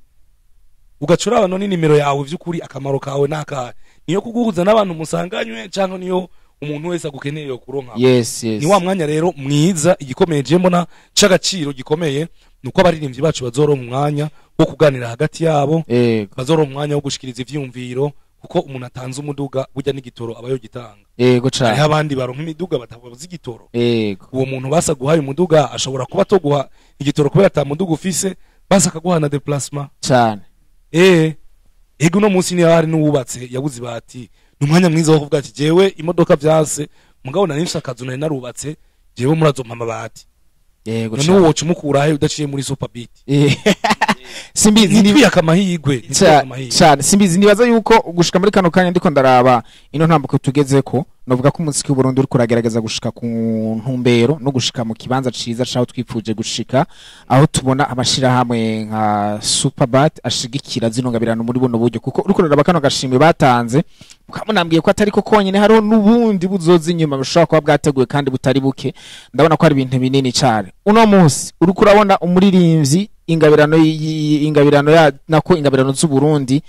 [SPEAKER 3] ugacura abantu ni nimero yawe vy'ukuri akamaro kawe naka niyo kuguhuza n'abantu musanganywe canke niyo umuntu wese agukeneye yo kuronka.
[SPEAKER 1] Yes yes.
[SPEAKER 3] Ni wa mwanya rero mwiza igikomeye je mbona c'agaciro gikomeye nuko abaririmbyi bacu bazoronka umwanya wo kuganira hagati yabo.
[SPEAKER 1] Yego.
[SPEAKER 3] Bazoronka umwanya wo gushikiriza ivyumviro, kuko umuntu atanze umuduga burya n'igitoro abayo gitanga.
[SPEAKER 1] Yego cyane.
[SPEAKER 3] Hariho abandi baronka imiduga batabuze igitoro.
[SPEAKER 1] Yego.
[SPEAKER 3] Uwo muntu basa guhaye umuduga ashobora kuba toguha igitoro kubera ata muduga ufise, basa akaguha na déplacement.
[SPEAKER 1] Cyane.
[SPEAKER 3] Ego no munsi ni hari n'uwubatse yabuze ibati. Ni umwanya mwiza wo kuvuga ati jewe imodoka vyase mugabo nari mfise akazu nari narubatse, jewe murazompa amabati.
[SPEAKER 1] Yego
[SPEAKER 3] None
[SPEAKER 1] cyane.
[SPEAKER 3] woca umukura he udaciye muri Superbeat?
[SPEAKER 1] Simbizi ni
[SPEAKER 3] Nitwiyaka amahirwe, nitwiyaka amahirwe.
[SPEAKER 1] Cyane. Simbizi nibaza yuko gushika muri kano kanya ndiko ndaraba ino ntambuko tugezeko, novuga ko umuziki w'u Burundi uriko uragerageza gushika ku ntumbero no gushika mu kibanza ciza caho twipfuje gushika, aho tubona amashirahamwe nka Superbat ashigikira zino ngabirano muri buno buryo, kuko uriko uraraba kano gashimwe batanze mukamunambwiye ko atari ko konyene, hariho n'ubundi buzoza inyuma bushobora kuba bwateguwe kandi butari buke. Ndabona ko ari ibintu binini cyane. Uno munsi uriko urabona umuririmbyi ingabirano ingabirano ya nako ingabirano z'u Burundi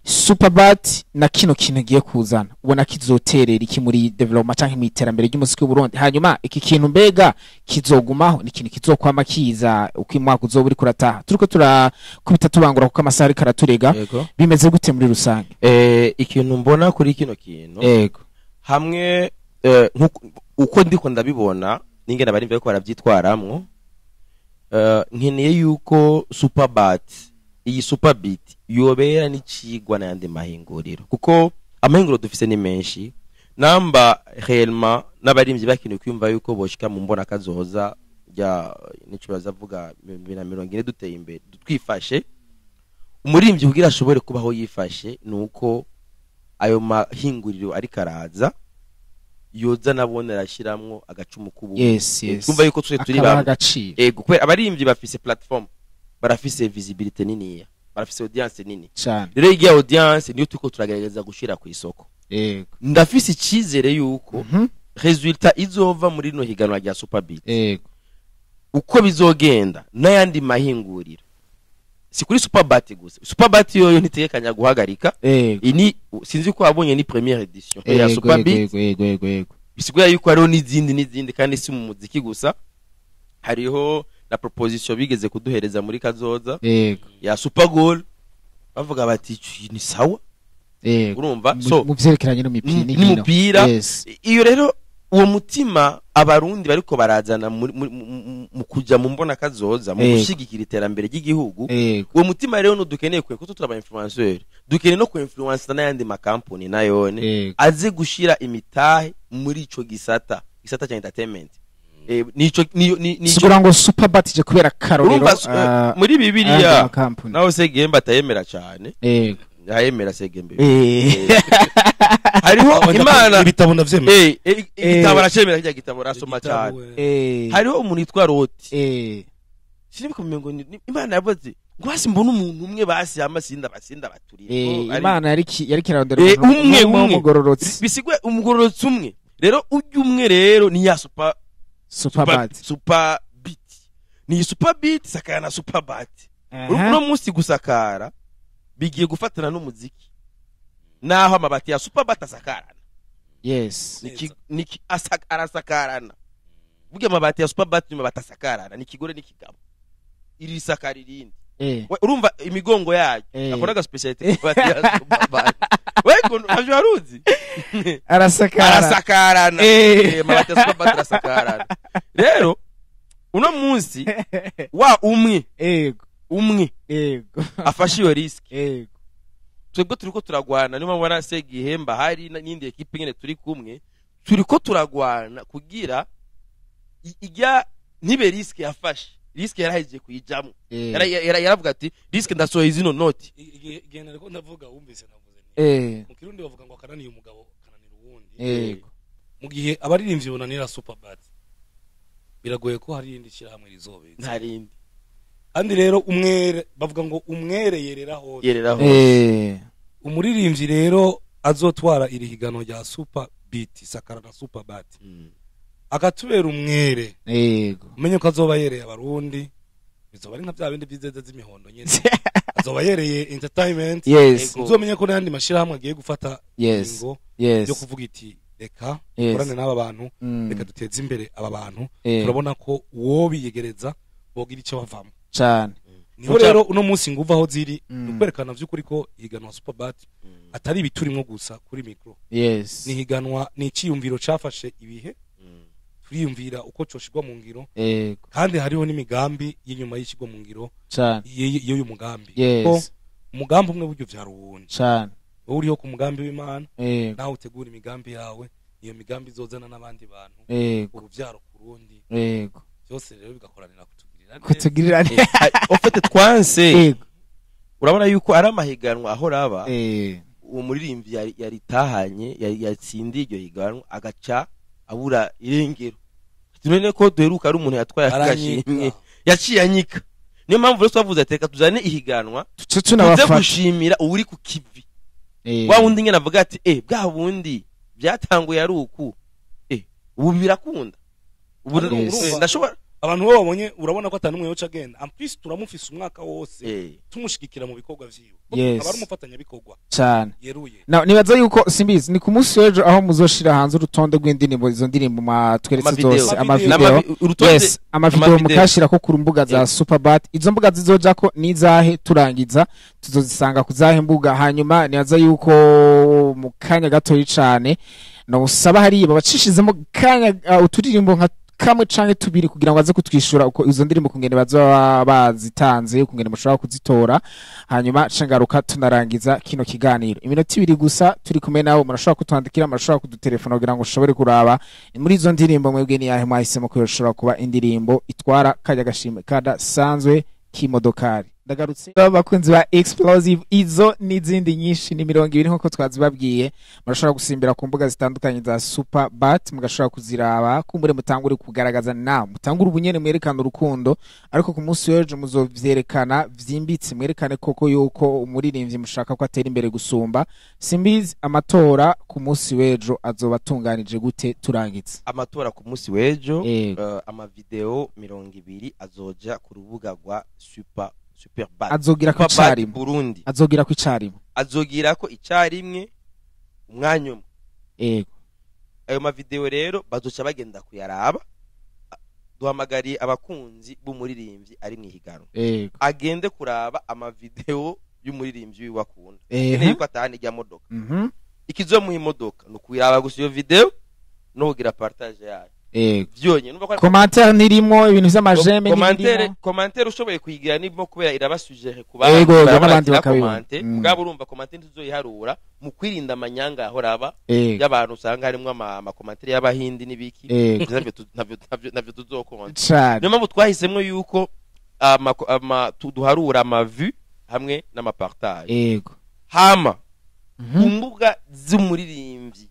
[SPEAKER 1] Superbat na kino kintu giye kuzana, ubona kizoterera iki muri development canke mu iterambere ry'umuziki w'u Burundi? Hanyuma iki kintu mbega kizogumaho, ni ikintu kizokwama kiza uko umwaka uzoba uriko urataha? Turiko turakubita tubangura kuko amasaha ariko araturega.
[SPEAKER 2] Yego.
[SPEAKER 1] Bimeze gute muri rusange?
[SPEAKER 2] Ikintu mbona kuri kino kintu,
[SPEAKER 1] Yego.
[SPEAKER 2] hamwe uko ndiko ndabibona n'ingene bari ko baravyitwaramwo, nkeneye yuko Superbat Iyi Super Beat yobera n'icigwa n'ayandi mahinguriro, kuko amahinguriro dufise ni menshi. Namba réellement n'abarimvyi bakeneye kwiyumva yuko boshika mu mbona kazoza rya nico bazavuga 2040 duteye imbere twifashe, umurimbyi kugira ashobore kubaho yifashe nuko ayo mahinguriro ariko araza yoza nabone arashiramwo agacumu kubu.
[SPEAKER 1] Yes.
[SPEAKER 2] Twumva yuko twe turi
[SPEAKER 1] akabaha
[SPEAKER 2] bamwe.
[SPEAKER 1] Agaciro.
[SPEAKER 2] Ego, kubera abarimvyi bafise platform, barafise visibility niniya, barafise audience nini.
[SPEAKER 1] Cyane.
[SPEAKER 2] Rero igihe audience niyo turiko turagerageza gushira ku isoko. Ndafise icizere yuko résultat izova muri rino higanwa rya Super Beat, uko bizogenda n'ayandi mahinguriro, si kuri Super Beat gusa. Super Beat yoyo ntitegekanya guhagarika. Iyi ni, sinzi ko wabonye, ni première édition ya Super Beat.
[SPEAKER 1] yego yego yego yego
[SPEAKER 2] Bisigura yuko hariho n'izindi n'izindi, kandi si mu muziki gusa, hariho na proposition bigeze kuduhereza muri kazoza ya Super Goal, bavuga bati ni sawa. Urumva, so
[SPEAKER 1] Mu vyerekeranye n'imipira, n'inkino.
[SPEAKER 2] N'umupira. Iyo rero uwo mutima abarundi bariko barazana mu kuja mu mbona kazoza, mu gushigikira iterambere ry'igihugu, uwo mutima rero nudukeneye kwe kuko turaba influenceur, dukeneye no kuinfluencer n'ayandi makampuni nayone aze gushira imitahe muri ico gisata cya entertainment. Nico nico.
[SPEAKER 1] Sigura ngo Super Beat ije kubera karorero.
[SPEAKER 2] Urumva, muri
[SPEAKER 1] ayandi
[SPEAKER 2] Bibiliya
[SPEAKER 1] makampuni.
[SPEAKER 2] Naho Segembe atayemera cyane, ayemera Segembe. Hariho Imana
[SPEAKER 3] Ibitabo ndavyemera.
[SPEAKER 2] Igitabo aracemera, kirya gitabo arasoma cyane.
[SPEAKER 3] Igitabo, eh.
[SPEAKER 2] Hariho umuntu yitwa Loti. Sinibuka ngo Imana yavuze ngo hasi mbona umuntu umwe basi hama sinda basinda baturire.
[SPEAKER 1] Imana yari kirarondera umuntu
[SPEAKER 2] umwe,
[SPEAKER 1] umwe
[SPEAKER 2] umwe.
[SPEAKER 1] w'umugororotsi.
[SPEAKER 2] Bisigwe umugororotsi umwe. Rero ujya umwe rero ni ya super
[SPEAKER 1] Super Beat.
[SPEAKER 2] Super Beat ni Super Beat sakara na Super Bat. Uno munsi gusakara bigiye gufatana n'umuziki, naho amabati ya Super Bat asakarana. Niki arasakarana. Burya amabati ya Super Bat ni amabati asakarana, ni ikigore n'ikigabo, iri sakara irindi. We, urumva imigongo yayo akora aga spécialité amabati ya Super Bat. We ko ntabyo waruzi?
[SPEAKER 1] Arasakara.
[SPEAKER 2] Arasakarana. Amabati ya Super Bat arasakarana. Rero uno munsi wa umwe umwe afashe iyo risque, twebwe turiko turagwana. Niyo mpamvu ubona Segihemba hari n'indi équipe nyene turi kumwe, turiko turagwana kugira ijya ntibe risque yafashe. Risque yarahejeje kuyijamwo. Yaravuga ati risque ndasohoye zino noti.
[SPEAKER 3] Igihe nariko ndavuga wumvise navuze nti mu Kirundi bavuga ngo akananiye umugabo kananira uwundi. Mu gihe abaririmbyi bonanira Super Bat, biragoye ko hari irindi shyirahamwe rizobeza.
[SPEAKER 2] Nta rindi.
[SPEAKER 3] Kandi rero umwere, bavuga ngo umwere yerera hose.
[SPEAKER 2] Yerera hose.
[SPEAKER 3] Umuririmbyi rero azotwara iri higanwa rya Super Beat sakara na Super Bat, akatubera umwere, umenye ko azoba yereye abarundi. Bizoba ari nka bya bindi by'izeze z'imihondo nyene, azoba yereye entertainment. Uzomenye ko n'ayandi mashirahamwe agiye gufata ingingo yo kuvuga iti reka dukorane n'aba bantu, reka duteze imbere aba bantu, turabona ko uwo biyegereza bogira icyo bavamo.
[SPEAKER 1] Cane.
[SPEAKER 3] Niho rero uno munsi nguva aho ziri, ni ukwerekana vy'ukuri ko ihiganwa Super Bat atari ibiturimwo gusa kuri micro. Ni higanwa, ni iciyumviro cafashe ibihe, turiyumvira uko coshirwa mu ngiro, kandi hariho n'imigambi y'inyuma y'ishirwa mu ngiro y'uyu mugambi. Ko umugambi umwe buryo uvyara uwundi. Wowe uriho ku mugambi w'Imana, nawe utegura imigambi yawe, iyo migambi izozana n'abandi bantu, uruvyaro ku rundi, byose rero bigakoranira kutugirira neza.
[SPEAKER 1] Kutugirira neza.
[SPEAKER 2] Au fait twanse, urabona yuko ari amahiganwa ahora aba, uwo muririmbyi yaritahanye, yatsindiye iryo higanwa, agaca abura irengero. None ko duheruka ari umuntu yatwaye
[SPEAKER 3] Aranyika.
[SPEAKER 2] agashimwe, yaciye anyika. Niyo mpamvu rero twavuze ati reka tuzane ihiganwa
[SPEAKER 1] tuce
[SPEAKER 2] tuze
[SPEAKER 1] tunabafata
[SPEAKER 2] gushimira uwuri ku kivi, wa wundi nyene avuga ati bwa bundi byatanguye ari uku, ubu birakunda ubu. Ndashobora
[SPEAKER 3] Abantu bo babonye, urabona ko atanu umwe yoca agenda. En plus turamufise umwaka wose, tumushigikira mu bikorwa vyiwe, aba ari umufatanyabikorwa
[SPEAKER 1] Cane.
[SPEAKER 3] yeruye.
[SPEAKER 1] Na nibaza yuko simbizi ni ku munsi w'ejo aho muzoshira hanze urutonde rw'indirimbo, izo ndirimbo mwatweretse
[SPEAKER 2] Amavideo.
[SPEAKER 1] zose,
[SPEAKER 3] Amavideo.
[SPEAKER 1] amavideo.
[SPEAKER 2] Urutonde.
[SPEAKER 1] Yes, amavideo.
[SPEAKER 2] Amavideo.
[SPEAKER 1] Mukashirako ku mbuga za Superbat. Izo mbuga zizojako nizahe? Turangiza tuzozisanga ku zahe mbuga? Hanyuma nibaza yuko mu kanya gatoyi cane no usaba hariya babacishizemo kanya uturirimbo nka Kamwe canke tubiri kugira ngo aze kutwishura uko izo ndirimbo kungene bazoba bazitanze, kungene mushobora kuzitora, hanyuma cengaruka tunarangiza kino kiganiro. Iminota 2 gusa turi kumwe nawe. Murashobora kutwandikira, murashobora kudutelefona kugira ngo ushobore kuraba muri izo ndirimbo mwebwe ni yahe mwahisemo ko yoshobora kuba indirimbo itwara kajya gashimwe kadasanzwe k'imodokari. Ndagarutse, abakunzi ba Explosive. Izo n'izindi nyinshi ni 20 nkuko twazibabwiye. Murashobora gusimbira ku mbuga zitandukanye za Super Bat, mugashobora kuziraba, kumbure mutangure kugaragaza na mutangure ubunyene mwerekana urukundo, ariko ku munsi w'ejo muzovyerekana vyimbitse, mwerekane koko yuko umuririmbyi mushaka ko atera imbere gusumba. Simbizi amatora ku munsi w'ejo azoba atunganije gute? Turangize.
[SPEAKER 2] Amatora ku munsi w'ejo, amavideo 20 azoja ku rubuga rwa Superbat.
[SPEAKER 1] Azogira ko
[SPEAKER 2] Superbat
[SPEAKER 1] icarimwe.
[SPEAKER 2] Burundi.
[SPEAKER 1] Azogira ko icarimwe.
[SPEAKER 2] Azogira ko icarimwe umwanya umwe. Ayo mavideo rero bazoca bagenda kuyaraba. Duhamagariye abakunzi b'umuririmbyi ari mu ihiganwa, agende kuraba amavideo y'umuririmbyi wiwe akunda, akeneye yuko atahana ijya modoka. Ikizomuha imodoka ni ukuyiraba gusa iyo video no kugira partage yayo vyonyene. Urumva ko
[SPEAKER 1] Commentaire nirimo, ibintu vy'ama j'aime
[SPEAKER 2] commentaire
[SPEAKER 1] nirimo.
[SPEAKER 2] Commentaire ushoboye kuyigira nibwo, kubera irabasujere ku bandi,
[SPEAKER 1] N'abandi bakabibona.
[SPEAKER 2] Commenter mugabo urumva commentaire ntizoyiharura mu kwirinda amanyanga yahora aba y'abantu usanga harimwo ama commentaire y'abahindi n'ibiki. Navyo tuzokonta. Niyo mpamvu twahisemwo yuko duharura ama vues hamwe n'ama partage. Hama ku mbuga z'umuririmbyi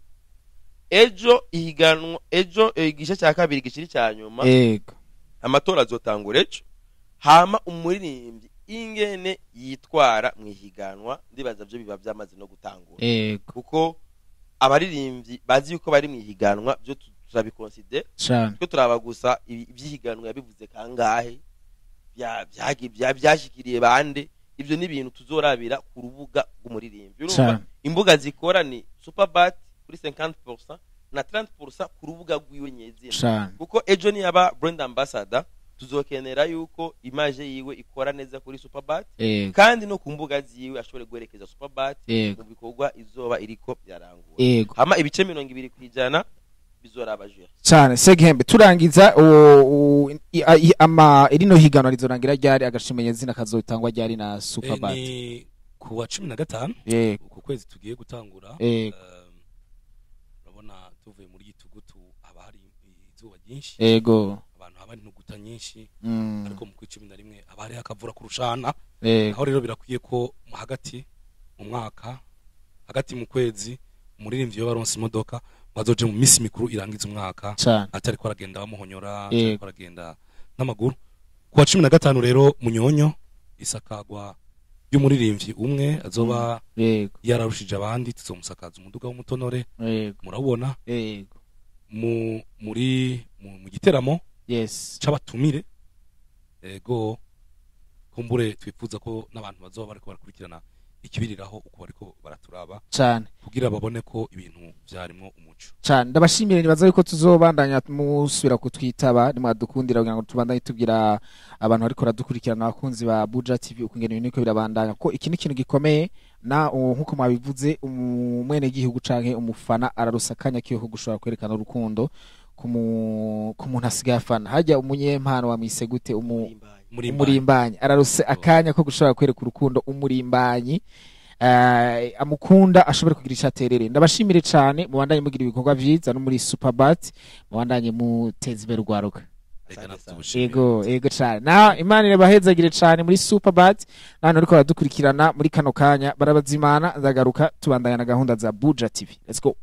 [SPEAKER 2] ejo, ihiganwa ejo, igice cya kabiri gikiri cya nyuma, amatora azotangura ejo. Hama umuririmbyi ingene yitwara mu ihiganwa, ndibaza byo biba byamaze no gutangura, kuko abaririmbyi bazi yuko bari mu ihiganwa, byo turabiconsidère. Twe turaba gusa iby'ihiganwa yabivuze kangahe, byashikiriye bande. Ibyo ni ibintu tuzorabira ku rubuga rw'umuririmbyi. Urumva, imbuga zikora ni Superbat kuri 50% na 30% ku rubuga rwiwe nyezina, kuko ejo niyaba brand ambassador, tuzokenera yuko image yiwe ikora neza kuri Superbat, kandi no ku mbuga ziwe ashobore guherekeza Superbat mu bikorwa izoba iriko byarangura. Hama ibice 20% bizoraba jury.
[SPEAKER 1] Cane. Segihembe, turangiza, ama rino higanwa rizorangira ryari? Agashimwe zina kazotangwa ryari na Superbat?
[SPEAKER 3] Ni ku wa 15 uku kwezi tugiye gutangura. Urabona tuvuye muri gitugutu, haba hari izuba ryinshi, abantu haba hari intuguta nyinshi, ariko mu kwa 11 haba hariho akavura kurushana. Aho rero birakwiye ko hagati mu mwaka, hagati mu kwezi, umuririmbyi iyo baronse imodoka bazoje mu misi mikuru irangiza umwaka, atariko aragenda bamuhonyora, atariko aragenda n'amaguru. Ku wa 15 rero munyonyo, isakagwa y'umuririmbyi umwe azoba yararushije abandi, tuzomusakaza umuduga w'umutonore. Murawubona mu muri mu giteramo c'abatumire. Ego, kumbure twifuza ko n'abantu bazoba bariko barakurikirana ikibiriraho uko bariko baraturaba, kugira babone ko ibintu vyarimwo umuco.
[SPEAKER 1] Cane. Ndabashimire. Nibaza yuko tuzobandanya musubira kutwitaba nimwadukundira, kugira ngo tubandanye tubwira abantu bariko baradukurikirana, abakunzi ba Buja TV, ukungene ibintu biriko birabandanya, ko iki ni ikintu gikomeye na nkuko mwabivuze, umwene gihugu canke umufana ararusa akanya kiyo ko gushobora kwerekana urukundo ku muntu asigaye afana. Hajya umunyempano wamwise gute?
[SPEAKER 3] Umurimbanyi.
[SPEAKER 1] Umurimbanyi araruse akanya ko gushobora kwereka urukundo umurimbanyi amukunda, ashobora kugira icyo aterere. Ndabashimire cane, mubandanye mugira ibikorwa vyiza no muri Superbat, mubandanye muteza imbere urwaruka.
[SPEAKER 3] Reka natwe tugushimire.
[SPEAKER 1] Ego cane. Na Imana irabahezagire cane muri Superbat n'abantu bariko baradukurikirana muri kano kanya. Barabazimana, ndagaruka tubandanya na gahunda za Buja TV. Let's go.